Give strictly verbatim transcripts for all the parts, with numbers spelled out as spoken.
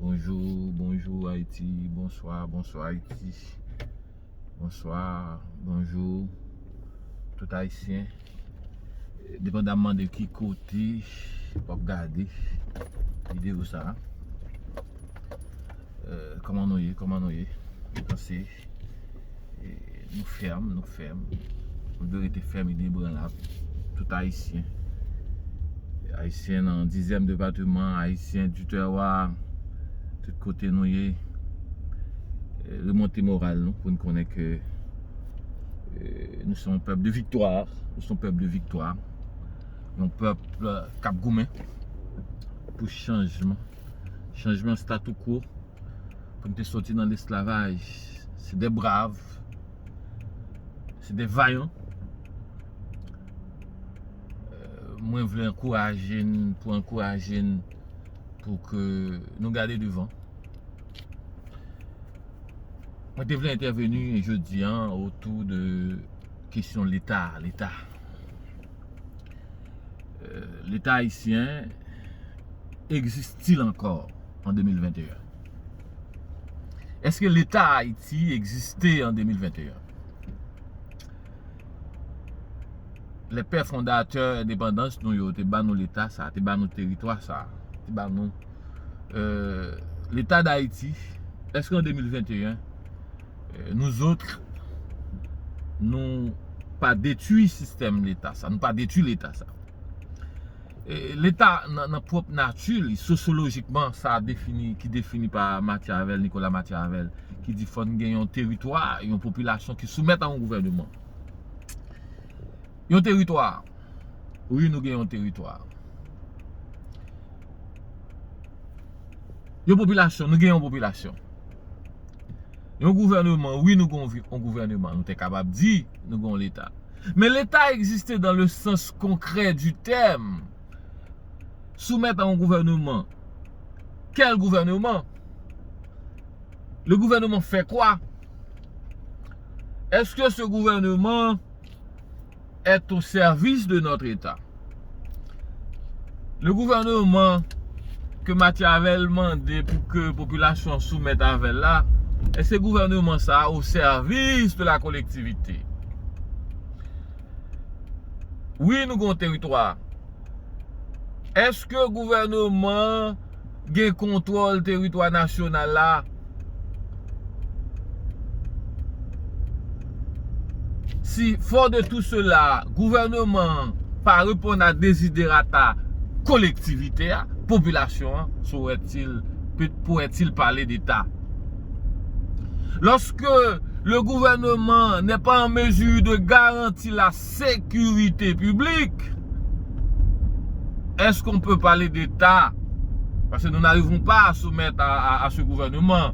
Bonjou, bonjou Ayiti, bonswa, bonswa Ayiti. Bonswa, bonjou tout Ayisyen. Depandamman de ki kote w ap gade videyo sa a. Eh, kòman nou ye? Kòman nou ye? Mwen panse, eh, nou fèm, nou fèm. Nou dwe rete fèm, inebranlab. Tout Ayisyen. Ayisyen nan dizyèm depatman, Ayisyen du terroir, tout kote nou ye. Eh, remonte moral nou pou n konnen ke, eh, nous sommes un peuple de victoire. Nous sommes un peuple de victoire. Yon pèp, eh, k ap goumen pou chanjman. Chanjman statu quo. Pou n te soti nan lesklavaj. Se de brav, se de vayan. Eh, mwen vle ankouraje n, pou ankouraje n, pou ke nou gade devan. Mwen te vle entèveni jodi a otou de kesyon Leta, Leta. Euh, Leta ayisyen existe-t-il encore en deux mille vingt et un? Èske Leta Ayiti egziste an de mil venteyen? Les pères fondateurs endepandans nou yo te ba nou Leta sa, te ba nou teritwa sa, te ba nou, euh, Leta Dayiti. Èske an de mil venteyen, euh, nou zòt, nou pa detwi sistèm Leta sa, nou pa detwi Leta sa? E, Leta nan, nan pwòp nati li, sosyolojikman, sa defini, ki defini pa Machiavel, Nicolas Machiavel, ki di fò n gen yon teritwa, yon popilasyon ki soumèt a yon gouvèneman. Yon teritwa. Wi, nou gen yon teritwa. Yon popilasyon, nou gen yon popilasyon. Yon gouvèneman, wi, nou gen yon vi-, yon gouvèneman. Nou te kapab di, nou gen yon Leta. Men Leta egziste dans le sens concret du terme. Soumèt a yon gouvèneman. Quel gouvernement? Le gouvernement fait quoi? Est-ce que ce gouvernement est au service de notre État? Le gouvernement que Machiavel mande pou ke popilasyon soumèt avè l la, èske gouvèneman sa a au service de la collectivité? Wi, nou gen yon teritwa. Èske gouvèneman an gen kontwòl teritwa nasyonal la? Si, fort de tout cela, gouvèneman an pa reponn a deziderata kolektivite a, popilasyon an, saurait-il, peut, pourrait-il parler d'État? Lorsque le gouvernement n'est pas en mesure de garantir la sécurité publique, est-ce qu'on peut parler d'État? Parce que nous n'arrivons pas à soumettre à, à, à ce gouvernement.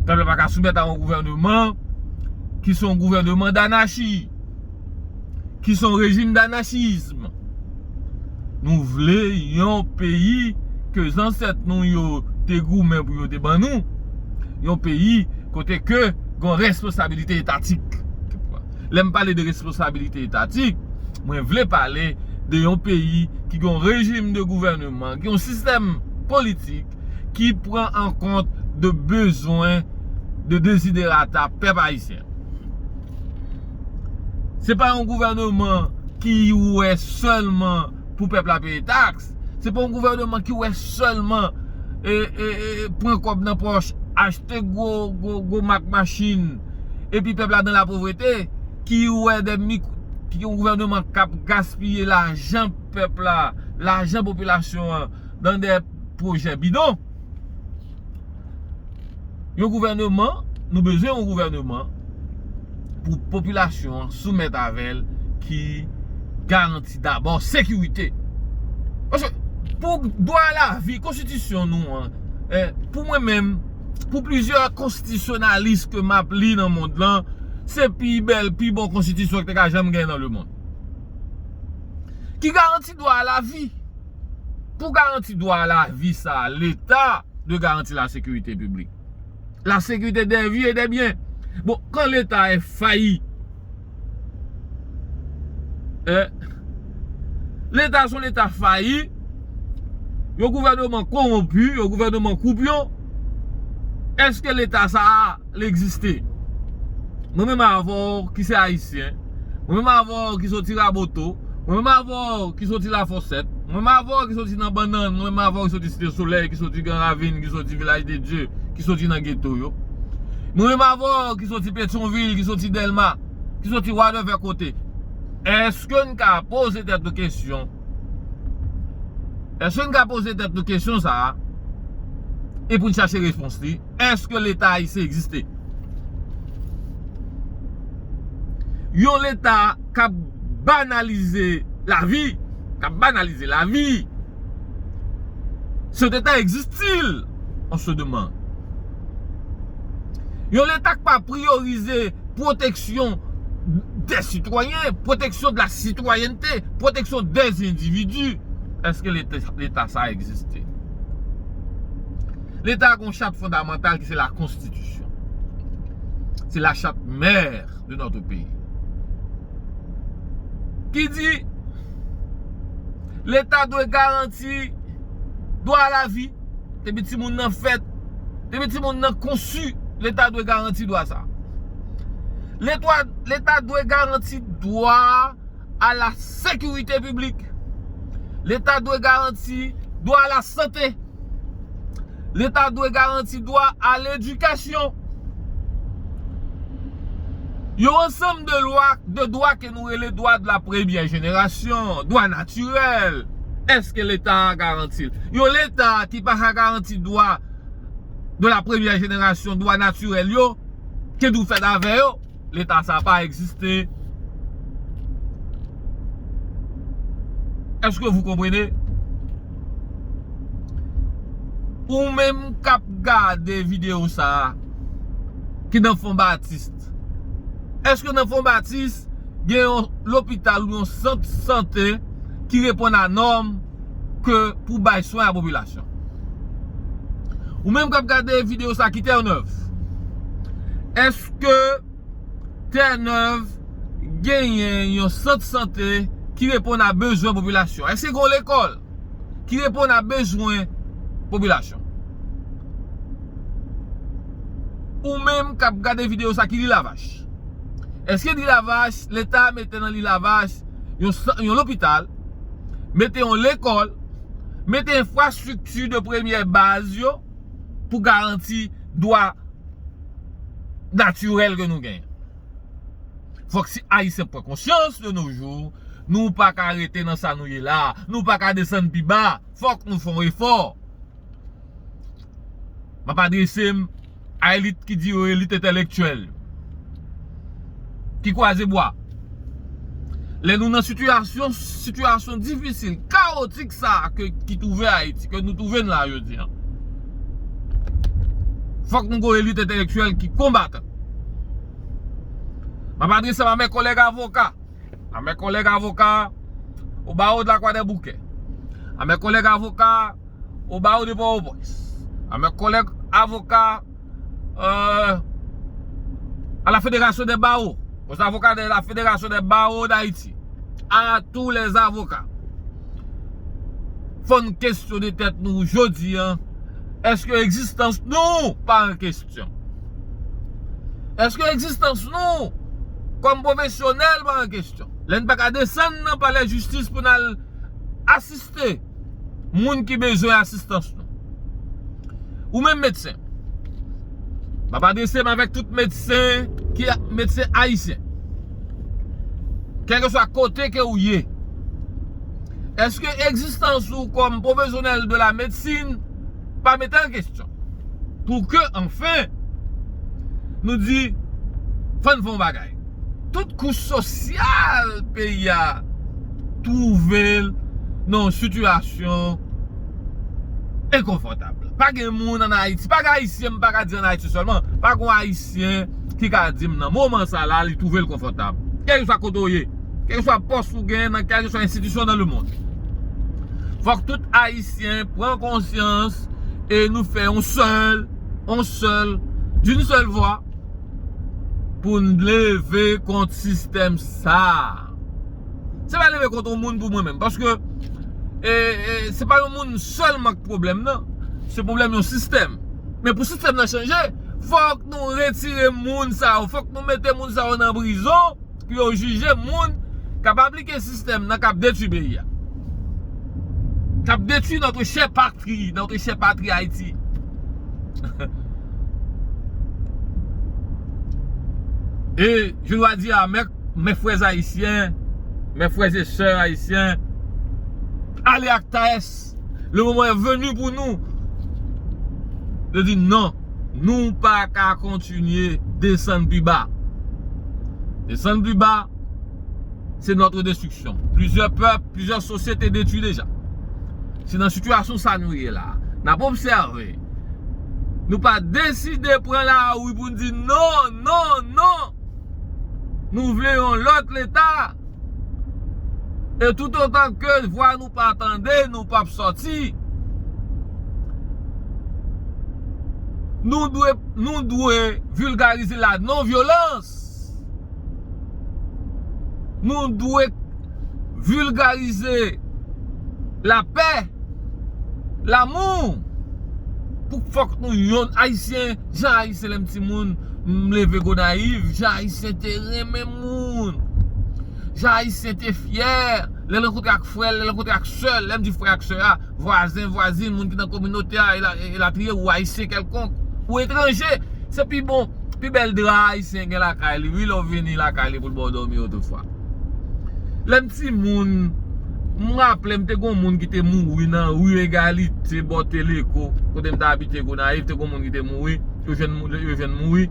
Pèp la pa ka soumèt a yon gouvèneman ki se yon gouvèneman danachi, ki se yon rejim danachism. Nou vle yon peyi ke zansèt nou yo te goumen pou yo te ban nou. Yon peyi kote ke gen responsabilite etatik. Lè m pale de responsabilite etatik, mwen vle pale de yon peyi ki gen yon rejim de gouvèneman, ki gen yon sistèm politik ki pran an kont de bezwen, de deziderata pèp ayisyen. Se pa yon gouvèneman ki wè sèlman pou pèp la peye taks. Se pa yon gouvèneman ki wè sèlman, e, e, e, pran kòb nan pòch, achte gwo, gwo, gwo mak machin, epi pèp la nan lapovrete, ki wè de mik-, ki yon gouvèneman k ap gaspiye lajan pèp la, lajan popilasyon an, nan de pwojè bidon. Yon gouvèneman, nou bezwen yon gouvèneman pou popilasyon an soumèt avè l ki garanti dabò sekirite. Paske pou dwa a lavi, konstitisyon nou an, eh, pou mwen menm, pou plizyè konstitisyonalis ke m ap li nan mond lan, se pi bèl, pi bon konstitisyon ki te ka janm genyen nan lemonn. Ki garanti dwa a lavi. Pou garanti dwa a lavi sa, Leta dwe garanti la sécurité publique. La sécurité des vies et des biens. Bon, quand l'État est failli, eh, Leta se yon Leta fayi, yon gouvènman kowonpi, yon gouvènman koupyon, èske Leta sa a, li egziste? Mwen menm avè w ki se Ayisyen, mwen menm avè w ki soti Raboto, mwen menm avè w ki soti Lafòsèt, mwen menm avè w ki soti nan Bannann, mwen menm avè w ki soti Site Solèy, ki soti Gran Ravin, ki soti Vilaj de Dye, ki soti nan geto yo, mwen menm avè w ki soti Petyonvil, ki soti Dèlma, ki soti whatever kote. Èske n ka poze tèt nou kesyon? Èske n ka poze tèt nou kesyon sa a? E pou n chache repons li, èske Leta ayisyen egziste? Yon Leta k ap banalize lavi, k ap banalize lavi. Cet État existe-t-il? On se demande. Yon Leta k pa priyorize pwoteksyon dè sitwayen, pwoteksyon de la sitwayènte, pwoteksyon dè endividi. Èske Leta, Leta sa a egziste? Leta a gen yon chat fondamantal ki se la Konstitisyon. C'est la charte mère de notre pays. Ki di, Leta dwe garanti dwa a lavi. Depi timoun nan fèt, depi timoun nan konsi, Leta dwe garanti dwa sa. Leta, Leta dwe garanti dwa a la sekirite piblik. Leta dwe garanti dwa a la sante. Leta dwe garanti dwa a ledikasyon. Yon ansanm de lwa, de dwa ke nou rele dwa de la premyè jenerasyon, dwa natirèl. Èske Leta a garanti l? Yon Leta ki pa ka garanti dwa de la premyè jenerasyon, dwa natirèl yo, ke nou fèt avè yo, Leta sa pa egziste. Èske vous comprenez? Ou menm k ap gade videyo sa a, ki nan Fon Batis, èske nan Fon Batis gen yon lopital ou yon sant sante ki reponn a nòm ke pou bay swen a popilasyon? Ou menm k ap gade videyo sa a ki Tènèv, èske Tènèv genyen yon sant sante ki reponn a bezwen popilasyon? Èske gen yon lekòl ki reponn a bezwen popilasyon? Ou menm k ap gade videyo sa ki Lilavach, èske Lilavach, Leta mete nan Lilavach yon, yon lopital, mete yon lekòl, mete enfrastrikti de premyè baz yo pou garanti dwa natirèl ke nou genyen? Fòk si Ayisyen pran konsyans de nos jours, nou pa ka rete nan sa nou ye la, nou pa ka desann pi ba, fòk nou fè yon efò. M ap adrese m a elit ki di yo elit entèlektyèl, ki kwaze bwa. Lè nou nan sitiyasyon, sitiyasyon difisil, kawotik sa a ke, ki twouve Ayiti, ke nou twouve n la jodi a, fòk nou gen yon elit entèlektyèl ki konbatan. M ap adrese m a mes collègues avocats, à mes collègues avocats au barreau de la Croix des Bouquets, à mes collègues avocats au barreau de Port-au-Prince, à mes collègues avocats euh, à la Fédération des barreaux, aux avocats de la Fédération des barreaux d'Haïti, à tous les avocats. Fò n kesyone tèt nou jodi a, èske egzistans nou pa an kesyon? Èske egzistans nou kòm pwofesyonèl pa an kesyon? Lè n pa ka desann nan palè jistis pou n al asiste moun ki bezwen asistans nou. Ou menm medsen, m ap adrese m avèk tout medsen ki medsen ayisyen, kèlkeswa kote ke ou ye. Èske egzistans ou kòm pwofesyonèl de la medsin pa mete an kesyon? Pou ke, anfen, nou di, fò n fè yon bagay. Tout kouch sosyal peyi a twouve l nan yon sitiyasyon enkonfòtab. Pa gen moun ann Ayiti, pa gen Ayisyen, m pa ka di ann Ayiti sèlman, pa gen Ayisyen ki ka di m nan moman sa la li twouve l konfòtab. Kèlkeswa kote w ye, kèlkeswa pòs ou gen nan kèlkeswa enstitisyon dans le monde. Fòk tout Ayisyen pran konsyans e nou fè yon sèl, yon sèl, d'une seule voix, pou n leve kont sistèm sa a. Se pa leve kont yon moun pou mwen menm, paske, e, e, se pa yon moun sèlman k pwoblèm nan. Se pwoblèm yon sistèm. Men pou sistèm nan chanje, fòk nou retire moun sa yo. Fòk nou mete moun sa yo nan prizon pou yo jije moun k ap aplike sistèm nan k ap detwi peyi a. K ap detwi notre chère patrie, notre chère patrie Haïti. Et je dois dire à mes, mes frères haïtiens, mes frères et sœurs haïtiens, allez à Taès. Le moment est venu pour nous de dire non. Nou pa ka kontinye desann pi ba. Desann pi ba, c'est notre destruction. Plusieurs peuples, plusieurs sociétés détruites déjà. Se nan sitiyasyon sa nou ye la. N ap obsève. Nou pa deside pran lari pou n di non, non, non. Nou vle yon lòt Leta. E toutotan ke vwa nou pa tande, nou p ap sòti. Nou dwe, nou dwe vilgarize la non-violence. Nou dwe vilgarize lapè, lanmou. Pou fòk nou yon Ayisyen, jan Ayisyen lè m timoun, m leve Gonayiv, jan Ayisyen te renmen moun. Jan Ayisyen te fyè, lè l rankontre ak frè l, lè l rankontre ak sè l, lè m di frè ak sè a, vwazen, vwazin, moun ki nan kominote a, ela-, elatriye, ou Ayisyen kèlkonk, ou etranje, se pi bon, pi bèl dra Ayisyen gen lakay li, wi, lè w vini lakay li pou l ba w dòmi otoufwa. Lè m timoun, m raple m te gon moun ki te mouri nan ri Egalite, bò Teleko, kote m t abite Gonayiv, te gon moun ki te mouri, yo jwenn mou-, yo jwenn mouri.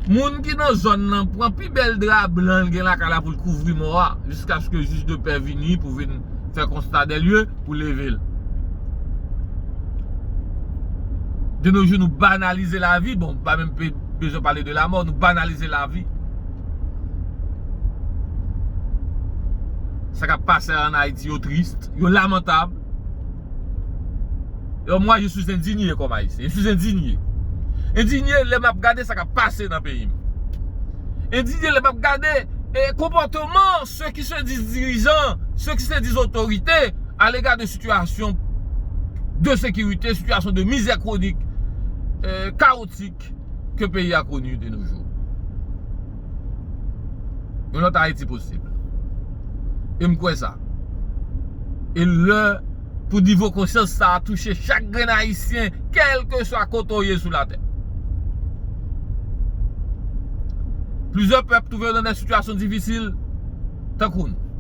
Moun ki nan zòn nan pran pi bèl dra blan l gen lakay la pou l kouvri mò a, jiskaske jij de pè vini pou vin fè konsta dè lye pou leve l. De nos jours, nou banalize lavi. Bon, pa menm pe-, bezwen pale de lamò, nou banalize lavi. Sa k ap pase an Ayiti, yo tris, yo lamantab. E moi, je suis indigné comme Haïtien. Je suis indigné. Indigné lè m ap gade sa k ap pase nan peyi m. Indigné lè m ap gade, e, konpòteman ceux qui se disent dirigeants, ceux qui se disent autorités à l'égard de situation de sécurité, situation de misère chronique, euh, chaotique que pays a connu de nos jours. Yon lòt Ayiti posib. E m kwè sa. E lè pou nivo konsyans sa a touche chak grenn Ayisyen, kèlkeswa kote w ye sou latè. Plizyè pèp twouve yo nan de sitiyasyon difisil, tankou nou.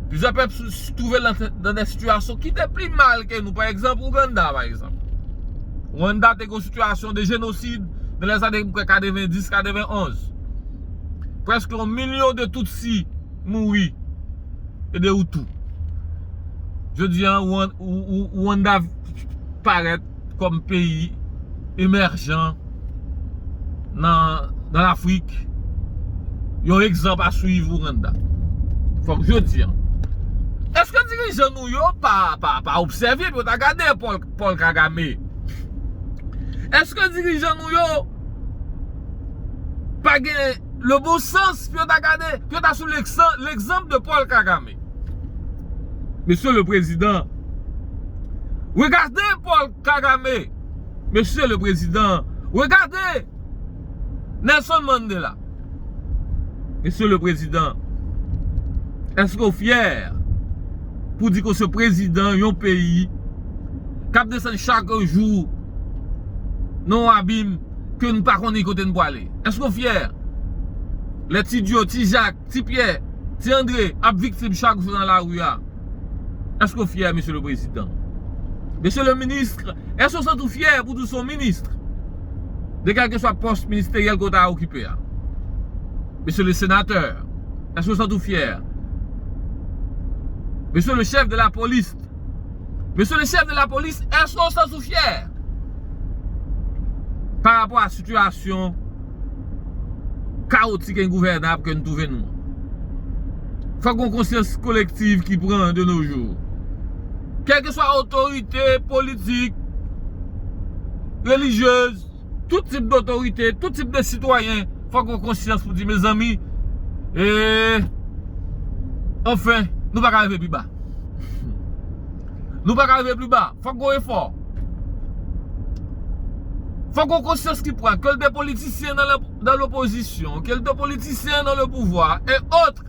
Plizyè pèp sou-, s-, twouve nan, nan de sitiyasyon ki te pi mal ke nou. Pa egzanp, Ouganda, pa egzanp. Rwanda te gen yon sitiyasyon de jenosid nan lèzane, m kwè, katrevenndis, katrevenonz. Prèske yon milyon de Tutsi mouri e de Hutu. Jodi a, Rwan-, Rwanda parèt kòm peyi emèjan nan, nan Lafrik, yon egzanp a swiv, Ouganda. Fòk jodi a. Èske dirijan nou yo pa, pa, pa obsève pou yo ta gade Paul, Paul Kagame? Èske dirijan nou yo pa gen le bon sans pou yo ta gade, pou yo ta sou leksan-, l'exemple de Paul Kagame? Monsieur le Président, regardez Paul Kagame. Monsieur le Président, regardez Nelson Mandela. Monsieur le Président, èske w fyè pou di ke w se prezidan yon peyi k ap desann chak jou nan yon abim ke nou pa konnen kote n prale? Èske w fyè? Lè Ti Dyo, Ti Jak, Ti Pyè, Ti Andre ap viktim chak jou nan lari a, èske w fyè, Mesye le Prezidan? Mesye le Ministre, èske w santi w fyè pou di w se yon minis de kèlkeswa pòs ministeryèl ke w ta okipe a? Mesye le Senatè, èske w santi w fyè? Mesye le Chèf de la Polis, Mesye le Chèf de la Polis, èske w santi w fyè pa rapò a sitiyasyon kawotik e engouvènab ke n twouve nou an? Fòk gon konsyans kolektiv ki pran de nos jours. Kèlkeswa otorite politik, relijyez, tout tip dotorite, tout tip de sitwayen, fòk gon konsyans pou di, mezanmi, e, anfen, nou pa ka leve pi ba. Nou pa ka rive pli ba. Fòk gon efò. Fòk gon konsyans ki pran. Ke l de politisyen nan, nan lopozisyon, ke l de politisyen nan le pouvwa, e otre.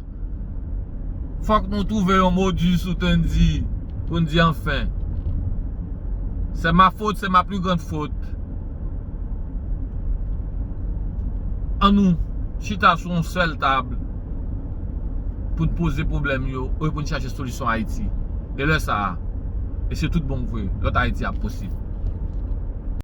Fòk nou twouve yon modis ou te n di, pou n di anfen. C'est ma faute, c'est ma plus grande faute. An nou chita sou yon sèl tab pou n poze pwoblèm yo, e pou n chache solisyon Ayiti. E lè sa a, e se tout bon vre, lòt Ayiti ap posib.